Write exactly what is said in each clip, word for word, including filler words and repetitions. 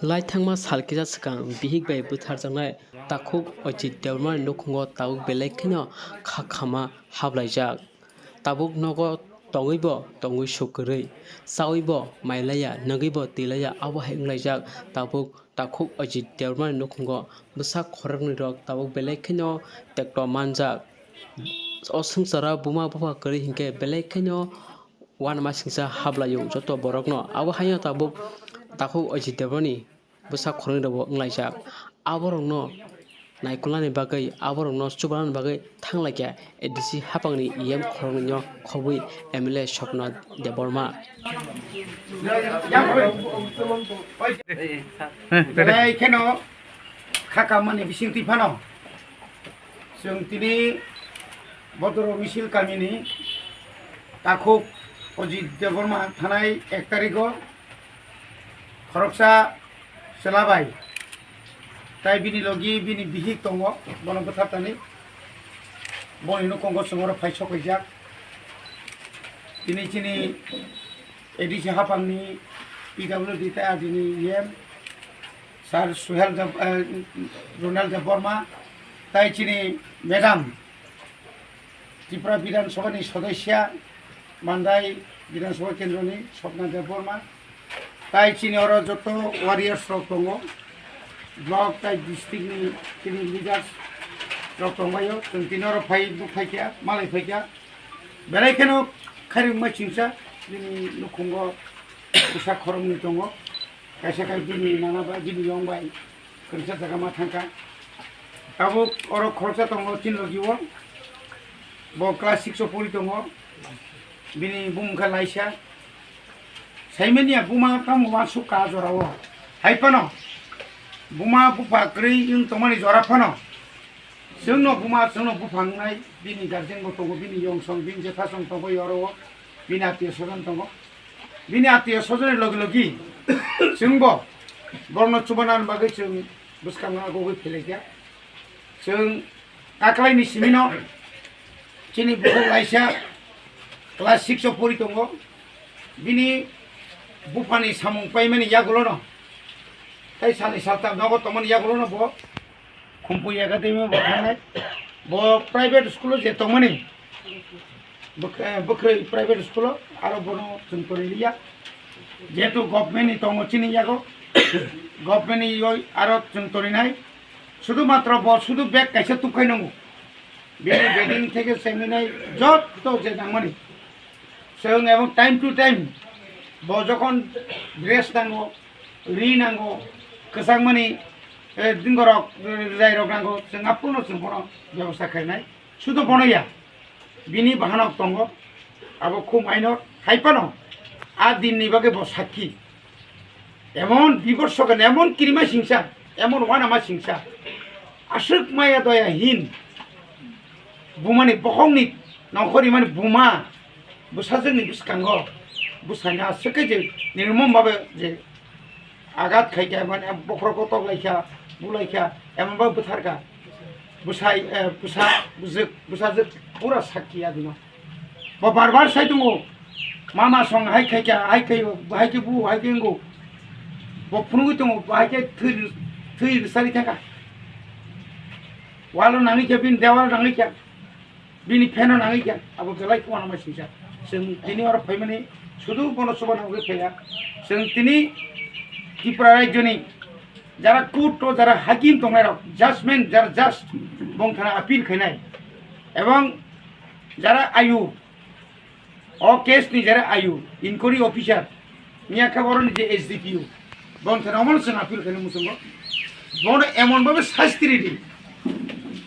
Laithangma sal kisa swkang bihik bai bwtharjaknai takhuk Ajit Debbarmani nukhungo tabuk belai kheno kha khama hablaijak. Tabuk nogo tongwibo tongwi suk kwrwi, chawibo mailaiya, nugwibo twilaia, abo hai wnglaijak. Tabuk takhuk Ajit Debbarmani nukhungo bwsa khoroknwi rok tabuk belai kheno tekto manjak. O swngcharo buma bupha kwrwi hinkhe belai kheno uanama singcha hablaio joto borokno. Abo haino tabuk takhuk Ajit Debbarmani bwsa khoroknwi rokbo wnglaijak. Aborokno naikolnani bagwi, aborokno chubanani bagwi thanglaikha A D C haphangni E M khoroknwino khobwi M L A Swapna Debbarma. Belai kheno kha kamani bisingtwi phano chwng tini Bodoro Misil kamini takhuk Ajit Debbarma thanai ek tarigo khoroksa chwla bai, tai bini logi bini bihik tongo, bono bwthartani. Boni nukhungo chwng oro phai sokaijak. Tini chini A D C haphangni P W D tai ajini E M Sir Suhel Deb-, eh, Ronald Debbarma, tai chini Madam Tripura Bidhan Sabhani Sodosya, Mandai Bidhan Sabha Kendroni Swapna Debbarma, tai chini oro joto warriors rok tongo, block tai district ni chini leaders rok tongbaio, chwng tini oro phai nuk phaikha, malai phaikha, belai kheno khairokma chingsa bini nukhungo bwsa khoroknwi tongo. Kaisa khe bini nana bai, bini yong bai kwrwngsa jaga ma thangkha. Tabuk oro khoroksa tongo chini logi o. Bo class six o pori tongo. Bini bumung khe Laisa. Saimanya buma tamo uansuk ka jora o. Hai phano buma bupha kwrwi wng tongmani jora phano. Chwngno buma, chwngno bupha wngnai, bini guardian bo tongo, bini yong song, bini jetha song tongo oro o, bini atiyo sojon tongo. Bini atiyo sojonni logi logi chwngbo borokno chubanani bagwi chwng bwskango agogwi phelaikha. Chwng kaklaini simino chini bukhuk Laisa class six o pori tongo. Bini buphani samung paimani yagulono tai salni saltham nogo tongmani yagulono bo Khumpui Academy bo thangnai. Bo private school o je tongmani, bwk-, eh, bwkhwrwi private school o, aro bono chwng kwrwi liya. Jehetu government ni tongo chini yago, government ni yoi aro chwng torinai. Sudu matro bo sudu bag kaisa tukhai nango. Bini bedding theke seminai jotto je nangmani. Chwng ebong time to time bo jokhon dress nango, ri nango, kwchangmani, eh, dingorok, eh, rwjairok nango, chwng aphuru chwng bono bebosta khainai. Sudu bono ya, bini bahanok tongo, abo khum ainok, hai phano a dinni bagwi bo sakki. Emon biborsokon, emon kirima singsa, emon uanama singsa, aswk maya doya hin, bumani bokhokni nongkhor rimani buma, bwsajwkni bwskango, bwsani aswk khe je nirmom babe je agat khaikha, mane bokhorok kotok laikha, bulaikha, emon ba bwtharkha. Bwsai, eh, bwsa, bwsajwk, bwsajwk pura sakki adino. Bo bar bar sai tongo, mama song hai khaikha, hai khai, hai khe bu, hai khe wngo. Bo phunugwi tongo, bo hai khe thwi, thwi rwsari thangkha. Walo nangwi khe, bini dewalo nangwi khe. Bini pheno nangwi khe abo belai khwna mai singsa. Chwng tini oro phaimani sudu bono chuba nangwi phaiya. Chwng tini Tripura rajyoni jara court o jara hakim tongnai rok, judgment jara judge bong thana appeal khainai, ebong jara ayu o case ni jara ayu inquiry officer, miya khe boroni je S D P O, bong thana omono chwng appeal khainai muchungo. Bono emon babe sasti ridi,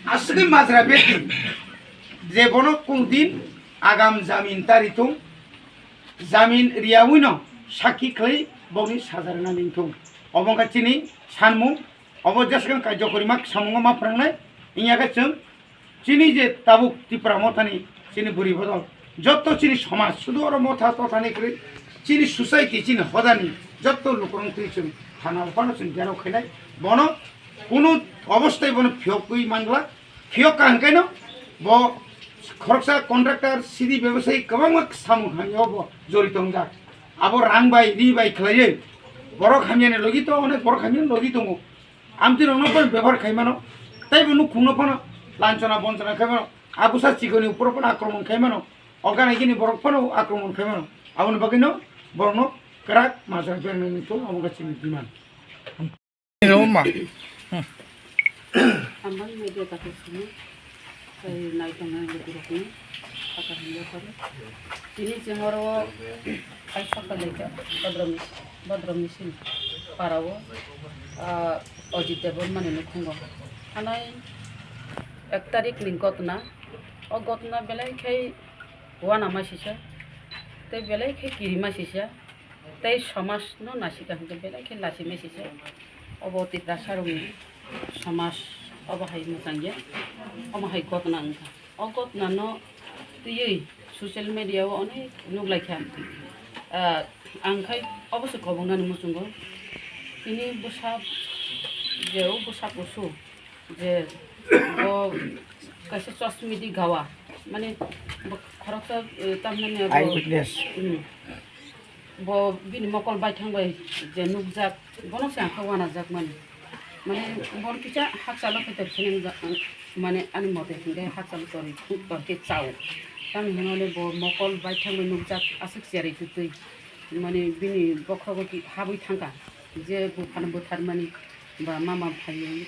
aswkhe majra beti, je bono kunu din agam jamin ta ritung, jamin riyaui no sakki khlai boni saja rwna ningthung. Obo wngkha chini sanmung, obo jeswkang kaijo korima samungo ma phwrangnai, wngya khe chwng chini je tabuk Tipra Mothani chini bwrwi bodol, jotto chini somaj, sudu oro motha tothani kwrwi chini society, chini hodani jotto lukurok twi chwng thana o phano chwng derok khainai, bono kunu obostai bono phiyokwi mangla. Phiyok kaham khe no bo khoroksa contractor, sidi bebasai kwbangma samung hamya o bo jorito wngjak. Abo rang bai, ri bai khlaiwi Borok hamyani logi to onek borok hamyani logi tongo. Amtwi rokno phano bebohar khai mano. Tei bo nukhungno phano lanchona bonchona khai mano. Abusa chikoni uporo phano akromon khai mano. Organ hikini borok phano akromon khai mano. Aboni bagwino borokno kwrak majra bermani tong abo khe chini demand. Roma. Hambai media takhuksini, tei naitongnai lukurokni kata hamya phano. Tini chwng oro kaisa kalaikha, Bodrom, Bodrom Misil parao, ah, Ajit Debbarmani nukhungo. Thanai ek tarikni gotna, o gotna belai khai uanama sisa, tei belai khai kirima sisa. Tei somaj no naisika hwnkhe belai khe lachimai sisa. Obo Tiprasa rokni somaj obo hai mwchangya, omo hai gotna wngkha. O gotna no twiwi social media o onek nukhlaikha. Ah, ang khai obo se kobongnani muchungo. Tini bwsa je o bwsa kusu je bo kaisa chosmidi gawa, mane bo khoroksa, eh, tamhinani abo, Eyewitness. Hmm. Bo bini mokol baithang bai je nukjak, bono se ang khe uanajak mani. Mane bo kisa hakchalo khe tei phunugjak, mane ani mote hinkhe hakchalo tori, tor khe chao. Tamhinani bo mokol baithang bai nukjak aswk cherwi twtwi. Mane bini bokhrogo ki habwi thangkha, je buphano bwtharmani ba mama phaiwi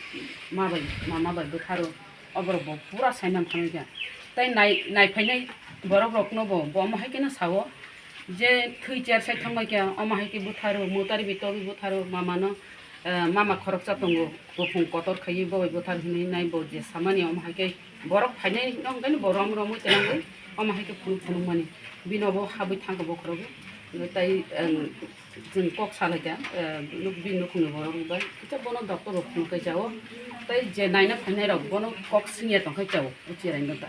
ma bai, mama bai bwtharo, oborok bo pura saiman thangkha. Tei nai, naiphainai borok rokno bo, bo omo hai kheno sao, je thwi cher sai thangbai kha, omo hai khe bwtharo, mwtari bi togwi bwtharo, mamano, eh, mama khoroksa tongo, buphung kotor khaiwi bo bai bwthar hinwi nai bo je samani omo hai khe borok phainai no hwnkhe bo rom romwi twlangwi omo hai khe phunuk phunukmani. Bino bo habwi thangkha bokhorogo. Tei, ang, chwng kok salaikha, eh, nuk-, bini nukhungni borok bai. Kisa bono doctor rok phunuk khai chao. Tei je naina phainai rok bono kok swngya tongkhai chao, o chirai no ta.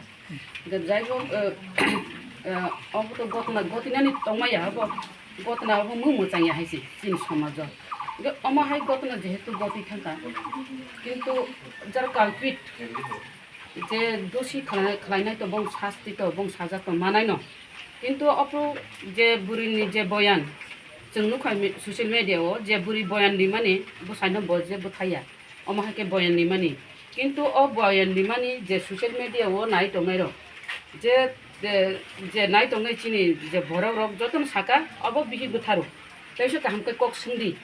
Hwnkhe jai hok, eh, eh, obo to gotna gotinani tongmaya obo. Gotna obo mung mwchangya hai se chini somajo. Hwnkhe omo hai gotna jehetu goti thangkha. Kintu jara culprit je dosi khlai-, khlainai to bong sasti to bong saja to manai no. Kintu ophru je bwrwini je boyan, chwng nukha mi-, social media o je bwrwi boyan rimani bwsaino bo je bwthaiya, omo hai khe boyan rimani. Kintu o boyan rimani je social media o nai tongnai rok, je, je, je nai tongnai chini je borok rok jotono saka obo bihik bwtharo. Teisa kaham khe kok swngdi.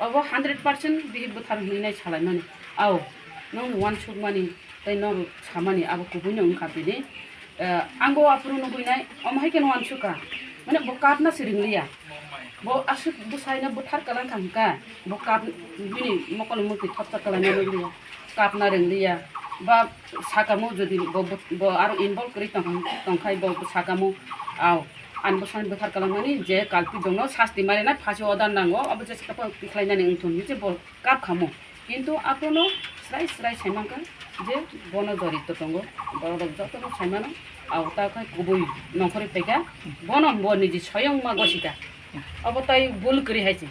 Obo hundred percent bihik bwthar hinwi nai salaimani. Ao, nwng uansukmani tei norok samani abo kubuino wngkha bini. Eh, ang bo aphuru nugwi nai, omo hai kheno uansukha. Mane bo kapna se ringliya. Bo aswk bwsaino bwthar kwlangkha hwnkha. Bo kap, bini mokol mwtwi thopsa kwlaina nukliya. Kapna ringliya. Ba sakamo jodi bo, bo, bo aro involve kwrwi tongkha, tongkhai bo sakamo. Ao. Ani bwsani bwthar kwlangmani je culprit dongno sasti marinai phasi order nango, abo jesa khe khlainani wngthun hinwi se bo kap khamo. Kintu abono srai srai sai mankha je bono jorito tongo, borok rok jotono sai mano, abo ta khe kubui nongkhorwi phaikha, bono bo niji soyong ma gosika, abo tai bul kwrwi hai se.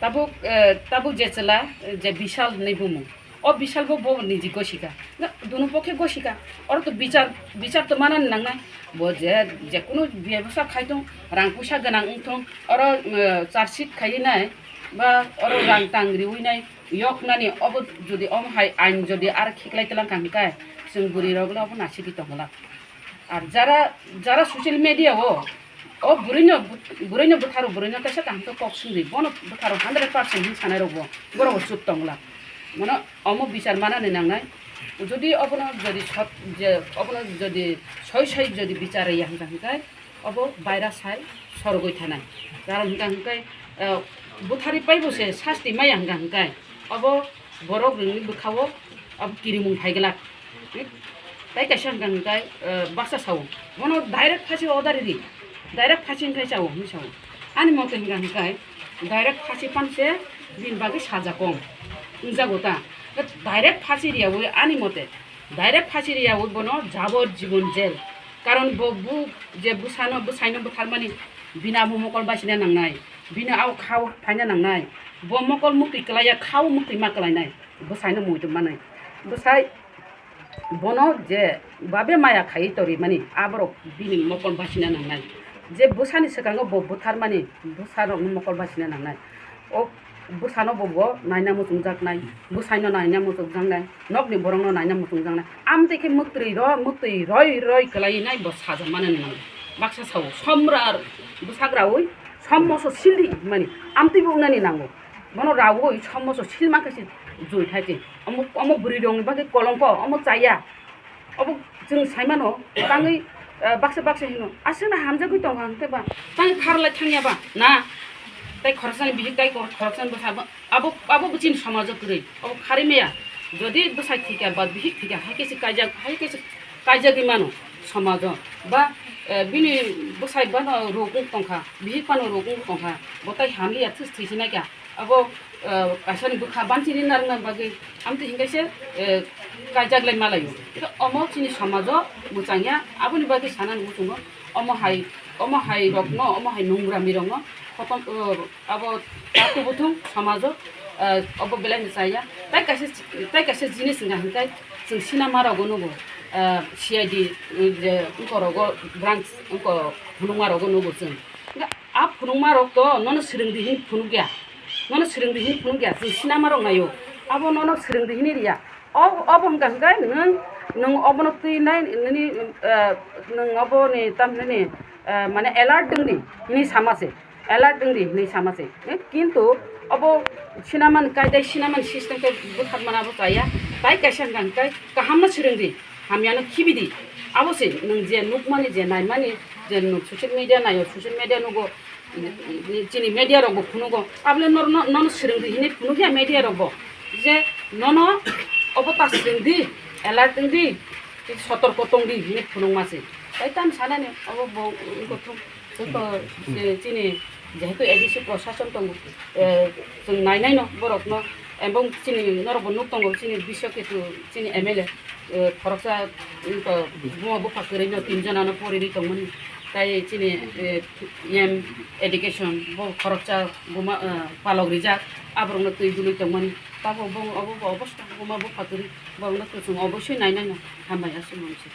Tabuk, eh, tabuk je chwla, eh, je Bishal hinwi bumung. O Bishal bo, bo niji gosika. Na, dunu pokhe gosika. Oro to bichar, bichar to manani nangnai. Bo je, je kunu bebasa khai thung, rang puisa gwnang wng thung, oro, eh, charge sheet khaiwi nai, ba oro rang tang riwi nai, yok nani obo jodi om hai ain jodi ar khiklai tlang kha hwnkhe, chwng bwrwi rok le obo nasigi tongla. Ar jara, jara social media o, o bwrwino, bwrwino bwtharo, bwrwino kaisa kaham khe kok swngdi, bono bwtharo hundred percent hin sanai rokbo, borokbo chup tongla. Mano omo bichar manani nangnai. Jodi obono jodi sot, je obono jodi soi soi jodi bichar ya hwnkha hwnkhe, obo baira sai sorogoi thanai. Karon hwnkha hwnkhe, eh, bwthari paibo se sasti maya hwnkha hwnkhe, obo borok rwngni bwkhao abo kirimung phai glak. Tei kaisa hwnkha hwnkhe, eh, baksa sao. Bono direct phasi order ridi. Direct phasi hwnkhe chao, hwnwi sao. Ani mote hwnkha hwnkhe direct phasi panse bini bagwi saja kom wngjago ta. Direct phasi riyawi ani mote. Direct phasi riyawi bono jabor jibon jail. Karon bo bu je bwsano, bwsaino bwtharmani bini abo mokol baisina nangnai. Bini ao khao phaina nangnai. Bo mokol muktwi kwlaiya, khao muktwi ma kwlainai. Bwsaino muitu manwi. Bwsai bono je babe maya khaiwi torimani, aborok bini mokol basina nangnai. Je bwsani swkango bo butharmani, bwsarokno mokol basina nangnai. O Bwsano bo, bo naina muchungjaknai, bwsaino naina muchungjaknai, nokni borokno naina muchungjaknai. Amtwi khe mwktwi ro-, mwktwi roi roi kwlai nai bo sajak manani nango. Baksa sao, somra bwsak raui sommoso sildi himani, amtwi bo wngnani nango. Bono raui sommoso silma khe se jui thai se. Omo, omo bwrwi rokni bagwi kolongko, omo chaya. Obo chwng sai mano, tangwi, eh, baksa baksa hino, aswkno hamjagwi tongo ang tei ba, tangwi kharlai thangya ba, na, tei khoroksani bihik tei khoroksani bwsa bo, abo, abo bo chini somajo kwrwi, obo kharwi maya. Jodi bwsai thwikha ba bihik thwikha, hai khe se kaijak, hai khe se kaijagwi mano somajo, ba, eh, bini bwsai bano rok wng tongkha, bihik bano rok wng tongkha, bo tai hamliya thwi-, thwisi naikha. Abo, eh, kaisani bwkha banchini narwkna bagwi amtwi hinkhe se, eh, kaijak lai malaio. Khe omo chini somajo mwchangya, aboni bagwi sanani muchungo omo hai, omo hai rokno, omo hai nungrami rokno khotom, eh, abo takhuk buthung somajo, eh, obo belai no chaya. Tai kaisa, tai kaisa jinis wngkha hinkhe chwng sinama rogo nugo, eh, C I D, eh, je wngkorogo branch wngkor phunukma rogo nugo chwng. Hinkhe a phunukma rok to nono swrwngdi hini phunukya, nono swrwngdi hini phunukya, chwng sinama rok naio, abo nono swrwngdi hini riya. O, obo hwnkha hwnkhe nwng, nwng obono twi nai nini, eh, nwng oboni tamhinani, eh, mane alert wngdi hini sama se, alert wngdi hini sama se. Eh, kintu obo sinamani kaidai, sinamani system khe bwkhatmani abo chaya, tai kaisa hwnkha hwnkhe kahamno swrwngdi. Hamyano khibidi. Abo se nwng je nukmani, je naimani, je nwng social media naio, social media nugo, chini media rokbo phunugo. Abole nor-, no-, nono swrwngdi hinwi phunukya media rokbo. Je nono obo ta swrwngdi, alert wngdi, sotorko tongdi hinwi phunukma se. Tai tam sanani obo bo wngkha thung. Joto, eh, chini jehetu A D C prosason tongo, eh, chwng nainaino borokno, ebong chini norokbo nuk tongo, chini Biswa Ketu, chini M L A, eh, khoroksa, mm, to, buma bupha kwrwino tin jonano porinwi tongmani, tai chini, eh, M education bo khoroksa buma, eh, palok rijak, aborokno twi dului tongmani, tabok bo obo bo obosta buma bupha kwrwi, borokno to chwng obosoi nainaino, hambai aswk mangsi.